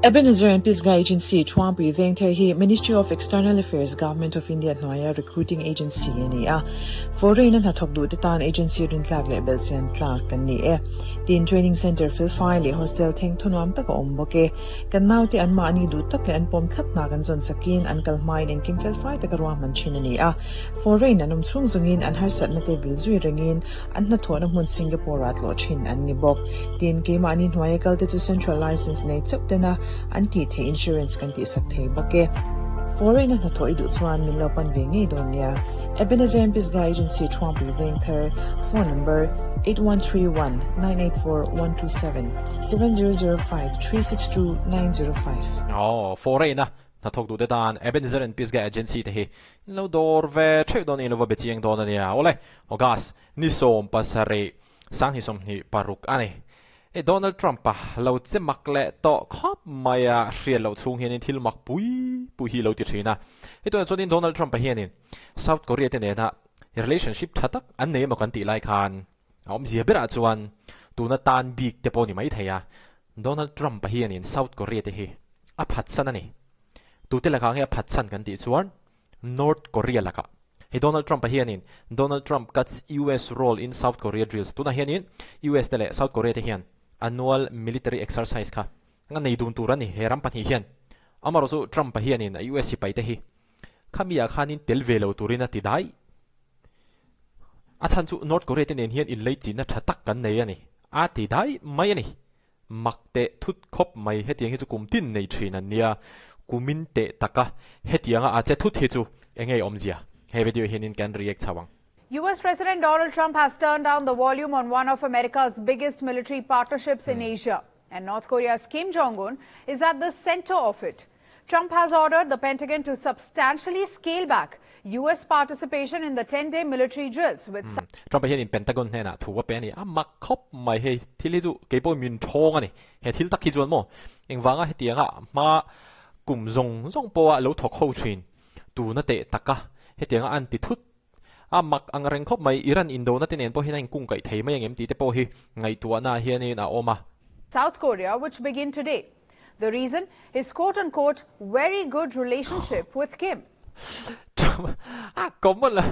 Ebenezer and Pisgah Agency, Thuampui Vengthar hi Ministry of External Affairs, Government of India hnuaia recruiting agency a ni a. Foreign a hnathawk duhte tan agency rintlak leh belhchian tlak kan ni e. Tin, training centre felfai leh hostel theng thunuam tak a awm bawk e. Kan naute an mahni duh tak leh an pawm thlap hna kan zawn sakin an kal hmain engkim felfai taka ruahman thin a ni a. Foreign an awm chhung zawngin an harsatna te vil zui rengin an hnathawhna hmun Singapore-ah tlawh thin an ni bawk. Tin, keimahni hnuaia kalte chu Central Licence nei chauh tena an tih theih insurance kan tihsak thei bawk e. Foreign-a hnathawh i duh chuan min lo pan ve ngei dawn nia. Ebenezer and Pisgah Agency Thuangpui Vengthar, Phone number, 8131 984 127 7005 362 905. Aw, foreign-a hnathawk duhte tan Ebenezer and Pisgah Agency te hi in lo dawr ve theuh dawn in lo va be chiang dawn a nia. Awle, August ni 17 2026 a ni. E Donald Trump-a lo che mak leh tawh khawp mai a, hriat loh chhung hianin thil mak pui pui hi lo ti thin a. Hei tunah chuanin Donald Trump-a hianin South Korea te nena relationship tha tak an nei emaw kan tih lai khan a awmzia berah chuan tuna tan bik te pawh ni mai thei a, Donald Trump-a hianin South Korea te hi a phatsan a ni. Tute lakah nge a phatsan kan tih chuan North Korea lakah. Hei Donald Trump-a hianin Donald Trump cuts US role in South Korea drills tunah hianin US te leh South Korea te hian annual military exercise kha nga nei dun tur a ni he ram pahnih hian. Amaherawhchu chu Trump-a hianin a US sipai te hi khami ah khanin tel ve lo turin a ti dai. A chhan chu North Korea te nen hian inleichinna tha tak kan nei a ni a ti dai mai a ni. Mak teh thut khawp mai hetiang hi chu kum tin nei thin an nia, kumin teh taka hetianga a che thut hi chu enge awmzia? He video hianin kan react chho ang. US President Donald Trump has turned down the volume on one of America's biggest military partnerships in Asia, and North Korea's Kim Jong-un is at the center of it. Trump has ordered the Pentagon to substantially scale back US participation in the 10-day military drills with Trump-a hianin Pentagon hnenah thu a pe a ni. A mak khawp mai hei thil hi chu kei pawh min thawng a ni. He thil tak hi chuan maw engvanga hetianga hma kum zawng zawng pawha lo thawk ho thin tuna teh taka hetianga an ti thut a mak ang reng khawp mai. Iran indona te nen pawh hian a inkung kaih thei mai ang em tih te pawh hi ngaihtuahna hianin a awm a. South Korea, which begin today. The reason, his quote-unquote very good relationship with Kim. A common la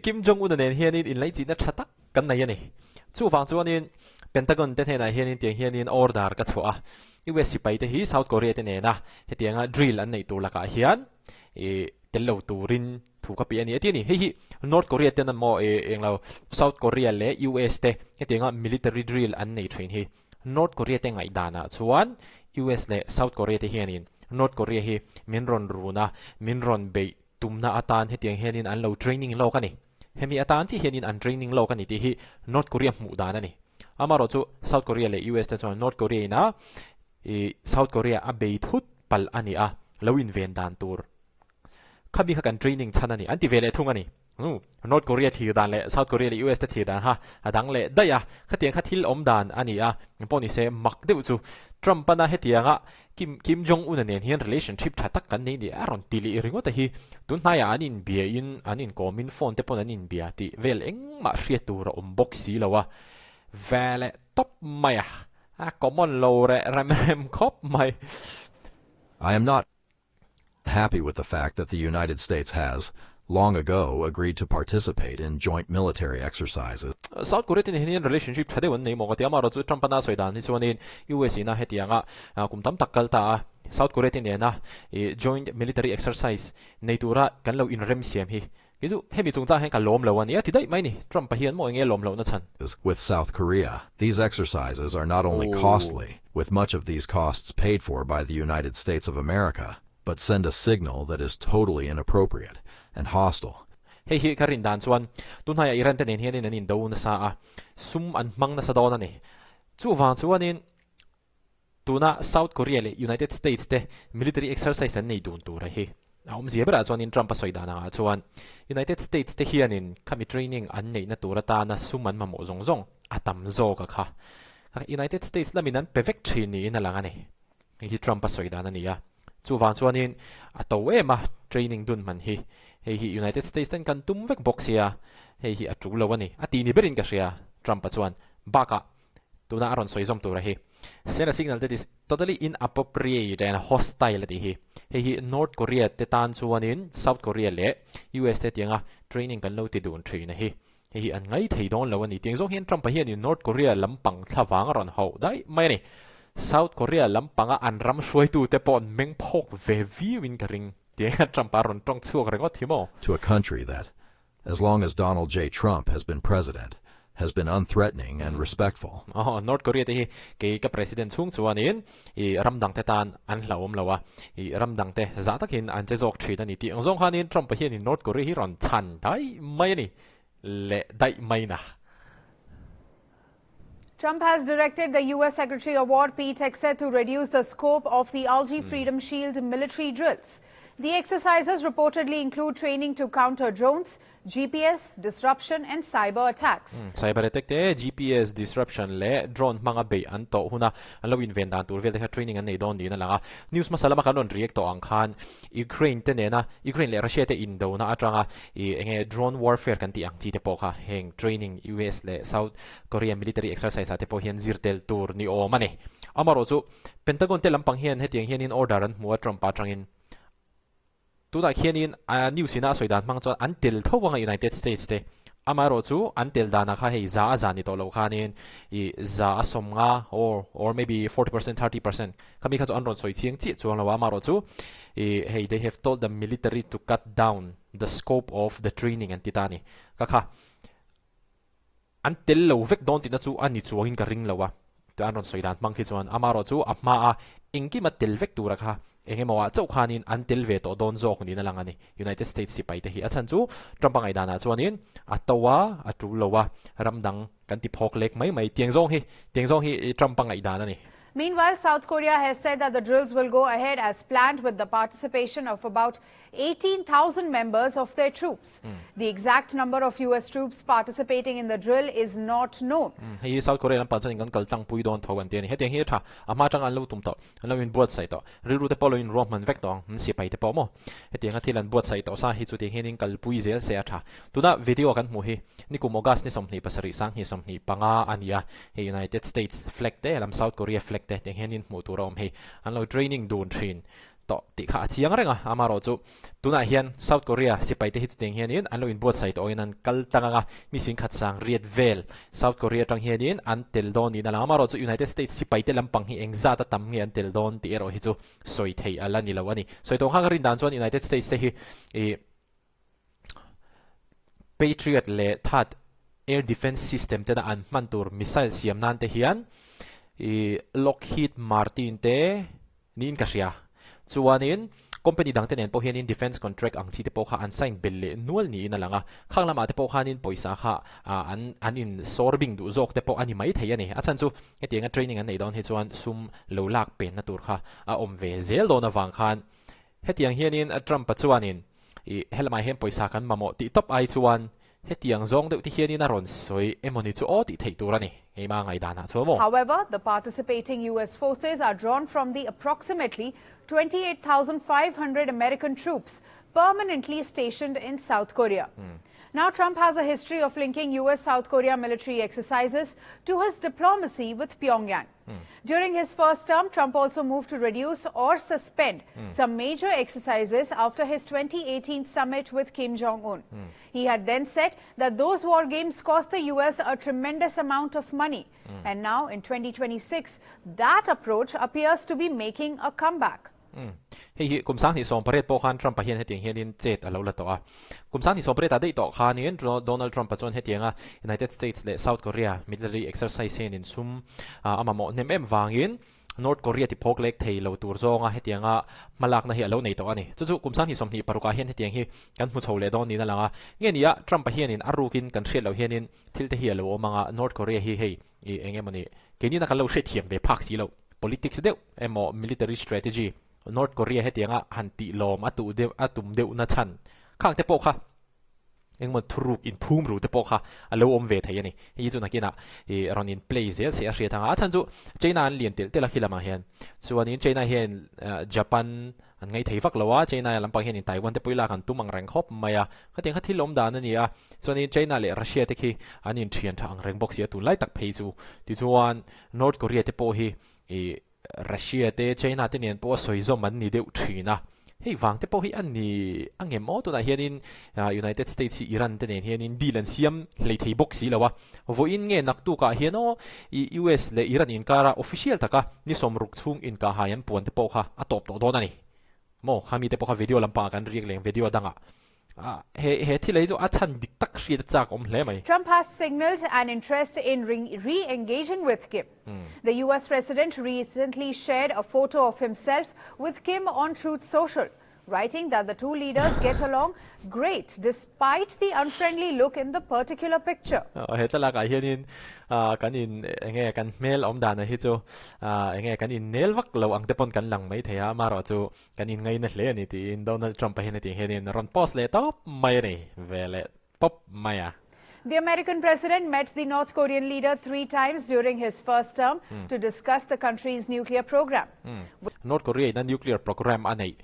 Kim Jong-un nen hianin inlaihchihna tha tak kan nei a ni. Chuvang chuanin Pentagon te hnenah hianin tiang hianin order ka chhuah a, US sipai te hi South Korea te nena hetianga drill an neih tur lakah hian tel lo turin thu ka pe a ni a ti a ni. Hei hi North Korea ten maw englo South Korea leh US te hetianga military drill an nei thin hi North Korea te ngaihdanah chuan US leh South Korea te hianin North Korea hi min rawn run a, min rawn beih tumna atan hetiang hianin an lo training lawk a ni. Hemi atan chiah hianin an training lawk a ni tih hi North Korea hmuh dan a ni. Amaherawh chu South Korea leh US te chuan North Korea ina ih South Korea a bei thut palh a ni a, lo inven dan tur khami kha kan training chhan a ni an ti ve leh thung a ni. North Korea thlir dan leh South Korea leh US te thlir dan kha a dang leh daih a, khatiang kha thil awm dan a ni a, engpawh ni se mak deuh chu Trump ana hetianga Kim Kim Jong Un a nen hian relationship tha tak kan nei ni a rawn ti leh ringawt a hi, tun hnaiah an inbia in an inkawm in phone te pawn an inbia tih vel engmah hriat tur a awm bawk si lo a, ve leh tawp mai a, a common lo reh rem rem khawp mai. I am not happy with the fact that the United States has, long ago, agreed to participate in joint military exercises. South Korea te nen hian relationship tha deuh an nei maw ka ti a, amaherawhchu Trump a na sawi dan hi chuanin US ina hetianga kum tam tak kal ta a, South Korea te nena joint military exercise nei tura kan lo inrem siam hi kei chu hemi chungchang hian ka lawm lo a ni a ti daih mai ni. Trump a hian maw enge lawm lohna chhan? With South Korea, these exercises are not only costly, with much of these costs paid for by the United States of America, but send a signal that is totally inappropriate and hostile. Hei hi ka rin dan chuan tunhnaiah Iran te nen hianin an indo nasa a, sum an hmang nasa dawn a ni. Chuvang chuanin tuna South Korea leh United States te military exercise an nei dun tur a hi. A awmzia berah chuanin Trump a sawi dan angah chuan United States te hianin khami training an neihna tur atana sum an mamawh zawng zawng a tam zawk a kha. United States lamin an pe vek thin niin a lang a ni. Hei hi Trump a sawi dan a ni a. Chuvang chuanin a to em a training dun hman hi. Hei hi United States ten kan tum vek bawk sia hei hi a tul lo a ni. A ti ni berin ka hria Trump a chuan. Bakah tuna a rawn sawi zawm tur a hi. Send a signal that is totally inappropriate and hostile a tih hi. Hei hi North Korea te tan chuanin South Korea leh US te tianga training kan lo ti dun thin a hi. Hei hi an ngai thei dawn lo a ni. Tiang zawng hian Trump-a hianin North Korea lampang thla vang a rawn hauh daih mai a ni. South Korea lampanga an ram hruaitute pawh an meng phawk ve viauin ka ring. Tiang hian Trump-a rawn tawng chhuak ringawt hi maw? To a country that, as long as Donald J. Trump has been president, has been unthreatening and respectful. Aw, North Korea te hi kei ka president chhung chuanin i ram dang te tan an hlauhawm lo a, i ram dang te zah takin an che zawk thin a ni tih ang zawng khanin Trump-a hianin North Korea hi rawn chhan daih mai a ni leh daih mai na. Trump has directed the US Secretary of War Pete Hegseth to reduce the scope of the Ulchi Freedom Shield military drills. The exercises reportedly include training to counter drones, GPS, disruption and cyber attacks. Cyber attack te, GPS disruption leh drone hmanga beih an tawh huna an lo inven dan tur vel te kha training an nei dawn niin a lang a. News hmasa lama kan rawn react tawh ang khan Ukraine te nena Ukraine leh Russia te indona atanga i enge drone warfare kan tih ang chi te pawh kha heng training US leh South Korea military exercise ah te pawh hian zir tel tur ni awm a ni. Amarawh chu Pentagon te lampang hian hetiang hianin order an hmu a Trump atangin Tunah khianin a news ina a sawi dan hmang chuan an tel tho anga United States te. Amaherawh chu an tel danah kha hei za a za ni tawh loh khanin ih za a sawm nga or or maybe 40% 30% khami kha chu an rawn sawi chiang chiah chuang lo a. Amaherawh chu ih hei they have told the military to cut down the scope of the training an ti ta a ni. Ka kha An tel lo vek dawn tihna chu a ni chuangin ka ring lo a, tih an rawn sawi dan hmang khi chuan amarawh chu a hmaa engkima tel vek tura kha eng emaw ah chauh khanin an tel ve tawh dawn zawk niin a lang a ni. United States sipai te hi a chhan chu Trump a ngaihdanah chuanin a to a, a tul lo a, ram dang kan ti phawk lek mai mai tiang zawng hi tiang zawng hi Trump a ngaihdan a ni. Meanwhile, South Korea has said that the drills will go ahead as planned with the participation of about 18,000 members of their troops. Mm. The exact number of US troops participating in the drill is not known. Mm. Hei South Korea lam pan chuan kan kal tlang pui dawn tho an ti ani. Hetiang hi tha a hma tang an lo tum tawh. An lo in buat sai tawh. Rilru te pawh lo in ruahman vek tawh ang. An sipai te pawh maw. Hetiang a thil an buat sai tawh sa hi chu tiang hian in kal pui zel se a tha. Tuna video kan hmuh hi nikum August ni 27 2025 ania. Hei United States flag te lam South Korea flag te tiang hian in hmuh tur a awm hei. An lo training dun thin. tawh tih kha a chiang reng a, amaherawh chu tunah hian South Korea sipai te hi chutiang hianin an lo inbuatsaih tawh in an kal tlang ang a, mi singkhat sang riat vel South Korea atang hianin an tel dawn niin a lang a, amaherawh chu United States sipai te lampang hi engzat a tam nge an tel dawn tih erawh hi chu sawi thei a la ni lo a ni. Sawi tawh kha ka rin dan chuan United States te hi ih Patriot leh THAAD air defense system tena an hman tur missile siam nan te hian ih Lockheed Martin te Niin ka hria. Chuanin, company dangte nen pawh hianin defence contract ang chi te pawh kha an sign belh leh nual niin a lang a. Khang lamah te pawh khanin pawisa kha an an in sawr bing duh zawk te pawh a ni mai thei a ni. A chhan chu hetianga training an neih dawn hi chuan sum lo lak penna tur kha a awm ve zel dawn avang khan hetiang hianin Trump-a chuanin ih helamah hian pawisa kan mamawh tih tawp ai chuan Hetiang zawng deuh te hianin a rawn sawi emawni chu aw tih theih tur a ni, keimah ngaihdanah chuan maw? However, the participating US forces are drawn from the approximately 28,500 American troops permanently stationed in South Korea. Now, Trump has a history of linking US-South Korea military exercises to his diplomacy with Pyongyang. During his first term, Trump also moved to reduce or suspend some major exercises after his 2018 summit with Kim Jong-un. He had then said that those war games cost the US a tremendous amount of money. And now in 2026, that approach appears to be making a comeback. Hei hi kum 2018 pawh khan Trump-a hian hetiang hianin chet a lo la tawh a. Kum 2018 ah daih tawh khanin Donald Trump-a chuan hetianga United States leh South Korea military exercise hian insum a mamawh hnem em vangin North Korea ti phawk lek thei lo tur zawnga hetianga hmalakna hi a lo nei tawh a ni. Chu chu kum 2026 ah hian hetiang hi kan hmu chho leh dawn niin a lang a. Nge nia Trump-a hianin a rukin kan hriat loh hianin thil te hi a lo awm ang a, North Korea hi hei ih eng emawni keini na kan lo hriatthiam ve phak si loh. Politics deuh emaw military strategy North Korea hetianga han tih lawm a tuh deuh a tum deuh na chhan khang te pawh kha Engemaw thuruk inphum ru te pawh kha a lo awm ve thei a ni. Hei hi chu nakinah ih rawn in play zel se a hriat ang a. A chhan chu China an lian telh telh a khi lamah hian. Chuanin China hian Japan an ngaih thei vak lo a, China lampang hianin Taiwan te pawh i lak an tum ang reng khawp mai a. Khatiang kha thil awm dan a ni a. Chuanin China leh Russia te khi an inthian tha ang reng bawk si a tunlai tak phei chu. Tichuan North Korea te pawh hi ih Russia te China te nen pawh a sawi zawm an ni deuh thin a, hei vang te pawh hi a ni a ngem aw tunah hianin United States hi Iran te nen hianin deal an siam hlei thei bawk si lo a, vawiin nge naktukah hian aw i US leh Iran inkara official taka ni sawmruk chhung inkahhai an puan te pawh kha a tawp tawh dawn a ni maw, khami te pawh kha video lampangah kan riak leng video dangah He he thil ei chu a chhan dik tak hriat a chak awm hle mai. Trump has signalled an interest in re-engaging with Kim. The US president recently shared a photo of himself with Kim on Truth Social, writing that the two leaders get along great despite the unfriendly look in the particular picture. He thlalakah hianin kan in enge kan hmel awm danah hi chu enge kan innel vak lo ang te pawn kan lang mai thei a, amaherawhchu Kan inngaina hle a ni tiin Donald Trump-a hian hetiang hianin a rawn post leh tawp mai a ni ve leh pawp mai a. The American president met the North Korean leader 3 times during his first term to discuss the country's nuclear program. North Korea in a nuclear program a neih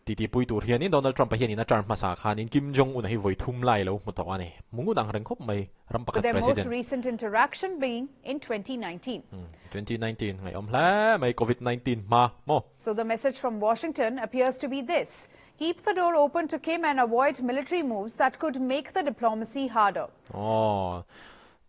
titipui tur hianin Donald Trump-a hianin a term hmasa khanin Kim Jong-un-a hi vawi thum lai lo hmu tawh a ni. Hmu ngun ang reng khawp mai ram pakhat With their most president. recent interaction being in 2019. 2019 ngaihawm hle mai Covid 19 hma maw? So the message from Washington appears to be this, Keep the door open to Kim and avoid military moves that could make the diplomacy harder. Aw,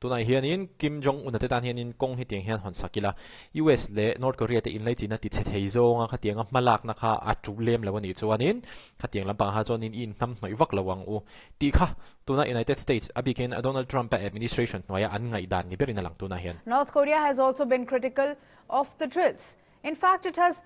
tunah hianin Kim Jong Un-a te tan hianin kawng hi tiang hian hawn sak ila, US leh North Korea te inlaichinna ti chhe thei zawnga khatianga hmalakna kha a tu lem lo a nih chuanin khatiang lampang ah chuanin i inhnamhnawih vak lo ang u tih kha tuna United States a bikin Donald Trump-a administration hnuaia an ngaihdan ni berin a lang tunah hian. North Korea has also been critical of the drills. In fact, it has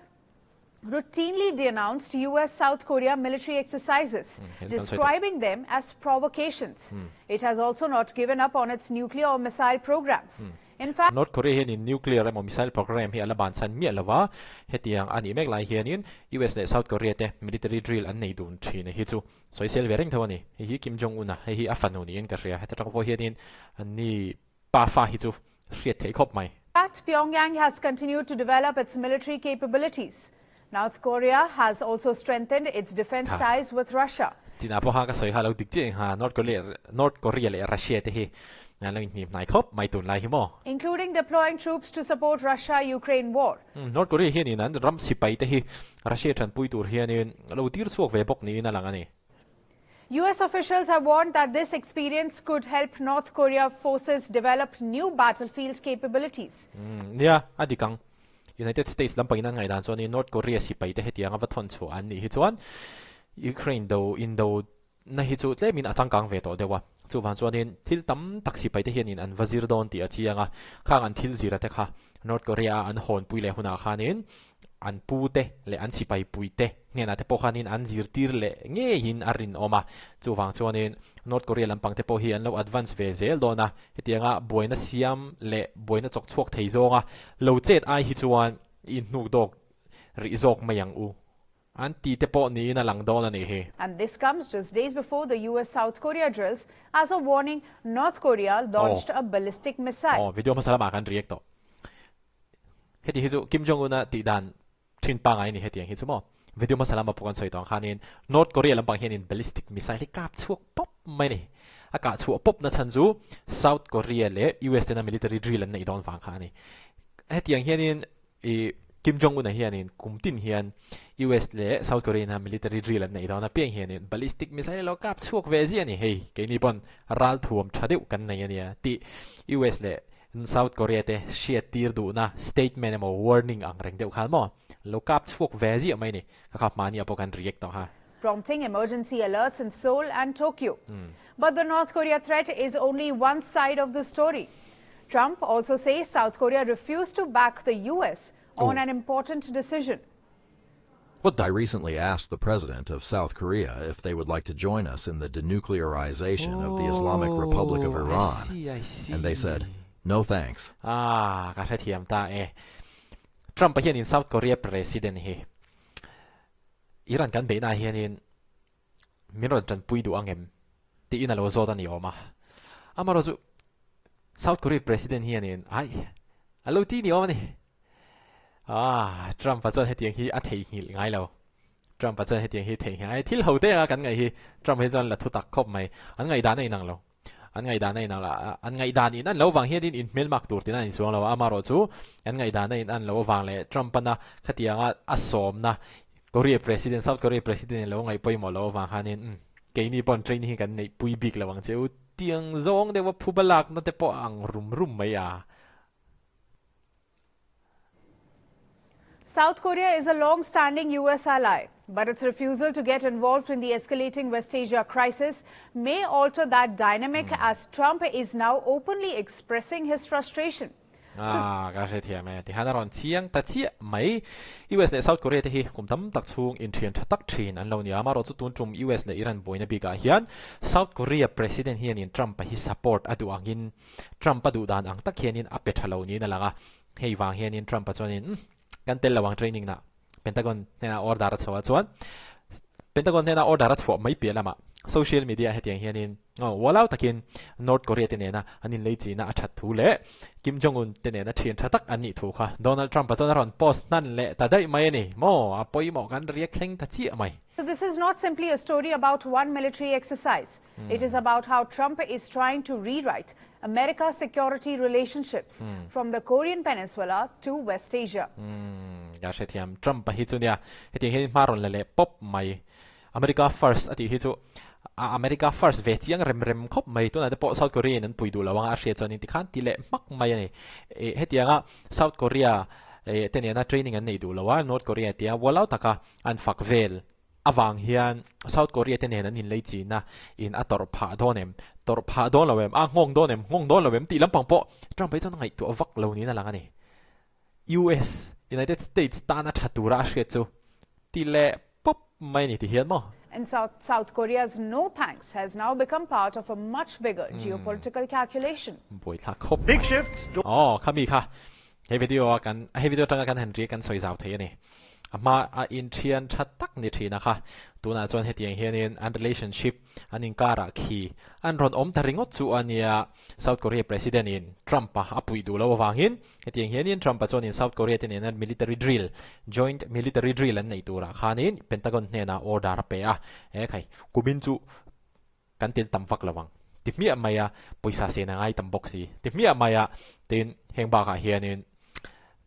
routinely denounced US-South Korea military exercises, describing them as provocations. It has also not given up on its nuclear or missile programs. In fact, North Korea hianin nuclear emaw missile program hi a la bansan miah lo va, hetiang a nih mek lai hianin US leh South Korea te military drill an nei dun thin hi chu sawisel ve reng tho a ni. Hei hi Kim Jong Un-a, hei hi a fanu niin ka hria. Heta tang pawh hianin anni pa fa hi chu hriat theih khawp mai. fact, Pyongyang has continued to develop its military capabilities. North Korea has also strengthened its defense ties with Russia. China pawha ka sawi kha lo dik chiah engha North Korea North Korea leh Russia te hi an lo inhnim hnai khawp mai tunlai hi maw. Including deploying troops to support Russia-Ukraine war. North Korea hianin an ram sipai te hi Russia tanpui tur hianin lo tir chhuak ve bawk niin a lang a ni. US officials have warned that this experience could help North Korea forces develop new battlefield capabilities. Nia, a dik ang. United States lampangin an ngaihdan chuanin North Korea sipai te hetianga va thawn chhuah an nih hi chuan Ukraine do indo na hi chu tlemin a changkang ve tawh deuh a. Chuvang chuanin thil tam tak sipai te hianin an va zir dawn tih a chiang a. Khang an thil zira te kha North Korea a an hawnpui leh hunah khanin an pu te leh an sipai pui te hnenah te pawh khanin an zirtir leh ngeiin a rinawm a. Chuvang chuanin North Korea lampang te pawh hi an lo advance ve zel dawn a, hetianga buaina siam leh buaina chawk chhuak thei zawnga lo chet ai hi chuan i inhnuk dawk rih zawk mai ang u an ti te pawh niin a lang dawn a nih hi. And this comes just days before the US-South Korea drills as a warning North Korea launched a ballistic missile. Aw, video hmasa lamah khan react tawh. Heti hi chu Kim Jong-un-a tih dan thin pangai a ni hetiang hi chu maw. Video hmasa lama pawh kan sawi tawh ang khanin North Korea lampang hianin ballistic missile hi kap chhuak pawp mai a ni. A kah chhuah pawp na chhan chu South Korea leh US tena military drill an neih dawn vang kha a ni. Hetiang hianin ih Kim Jong-un-a hianin kum tin hian US leh South Korea ina military drill an neih dawn apiang hianin ballistic missile ilo kap chhuak ve ziah a ni. Hei keini pawn ralthuam tha deuh kan nei a nia tih US leh South Korea te hriat tir duhna statement emaw warning ang reng deuh khan maw lo kap chhuak ve ziah mai ni. Ka kap hmani ah pawh kan react tawh ha. Prompting emergency alerts in Seoul and Tokyo. But the North Korea threat is only one side of the story. Trump also says South Korea refused to back the US on an important decision. What I recently asked the president of South Korea if they would like to join us in the denuclearization of the Islamic Republic of Oh, I Iran. see, I see. And they said, no thanks. Ah, ka hrethiam ta e. Trump-a hianin South Korea president hi Iran kan beihnaah hianin min rawn tanpui duh ang em? Tiin a lo zawt a ni awm a. Amaherawhchu South Korea President hianin ai a lo ti ni awm a ni. Ah, Trump-a chuan hetiang hi a theihnghilh ngai lo. Trump-a chuan hetiang hi theihnghilh ngai thil ho te anga kan ngaih hi Trump hi chuan la thu tak khawp mai. An ngaihdan a inang lo. An ngaihdan a inang lo. An ngaihdan in an lo vang hianin inhmelmak tur tina a insuang lo a. Amaherawhchu an ngaihdan a in an lo vang leh Trump-ana khatianga a sawmna Korea President, South Korea President in lo ngaih pawimawh loh avang khanin umm keini pawn training hi kan neih pui bik lo ang che u tiang zawng deuha phuba lakna te pawh a ang rum rum mai a. South Korea is a long-standing US ally, but its refusal to get involved in the escalating West Asia crisis may alter that dynamic as Trump is now openly expressing his frustration. Ah, ka hrethiam e. Tihian a rawn chiang ta chiah mai. US leh South Korea te hi kum tam tak chhung inthian tha tak thin an lo ni a. Amaherawhchu tun tum US leh Iran buaina bikah hian South Korea President hianin Trump-a hi support a duh angin Trump-a duh dan ang tak hianin a pe tha lo niin a lang a. Hei vang hianin Trump-a chuanin umm kan tel lo ang training na Pentagon hnenah order a chhuah chuan Pentagon hnenah order a chhuah mai piah lamah social media hetiang hianin aw ualau takin North Korea te nena an inlei chihna a that thu leh Kim Jong Un te nena thian tha tak an nih thu kha Donald Trump a chuan a rawn post hnan leh ta daih mai a ni maw a pawimawh kan riak thleng ta chiah mai. So this is not simply a story about one military exercise. It is about how Trump is trying to rewrite America's security relationships from the Korean Peninsula to West Asia. Ka hrethiam Trump a hi chu nia hetiang hian hma rawn la leh pawp mai. America first a tih hi chu a America first ve chiang rem rem khawp mai. Tunah te pawh South Korea in an pui duh lo anga a hriat chuan in tikhan ti leh hmak mai a ni. Hetianga South Korea te nena training an neih duh lo a, North Korea tia ualau taka an fak vel avang hian South Korea te nen an inlei chihna in a tawrh phah dawn em? Tawrh phah dawn lo em? A nghawng dawn em? Nghawng dawn lo em? Tih lampang pawh Trump hi chuan a ngaihtuah vak lo niin a lang a ni. US, United States, tana tha tura a hriat chu ti leh pawp mai a ni ti hian maw? And South, South Korea's no thanks has now become part of a much bigger geopolitical calculation. Buaithlak khawp mai. Aw, khami kha he video a kan, he video atanga kan han ri kan sawi zau thei a ni. A hma a inthian tha tak ni thin a kha. Tunah chuan hetiang hianin an relationship an inkarah khi an rawn awm ta ringawt chu a nia. South Korea President in Trump a a puih duh loh avangin hetiang hianin Trump a chuanin South Korea te nena military drill, joint military drill an neih turah khanin Pentagon hnenah order a pe a. E khai, kumin chu kan tel tam vak lo ang ti hmiah mai a, pawisa sen a ngai tam bawk si ti hmiah mai a, tin heng bakah hianin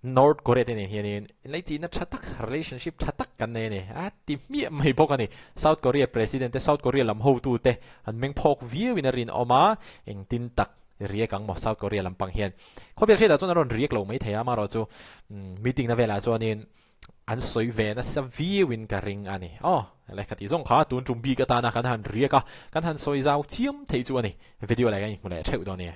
North Korea te nen hianin inlaichinna tha tak, relationship tha tak kan nei a ni a ti hmiah mai bawk a ni. South Korea President te, South Korea lam hotute an meng phawk viauin a rinawm a, engtin tak riak ang maw South Korea lampang hian. Khawvel hriatah chuan a rawn riak lo maithei a, amaherawhchu meeting na velah chuanin An sawi ve nasa viauin ka ring a ni. Aw, lehkha tih zawng kha tun tum bik atana kan han riak a, kan han sawi zau chiam thei chu a ni. Video leh kan inhmu leh theuh dawn e.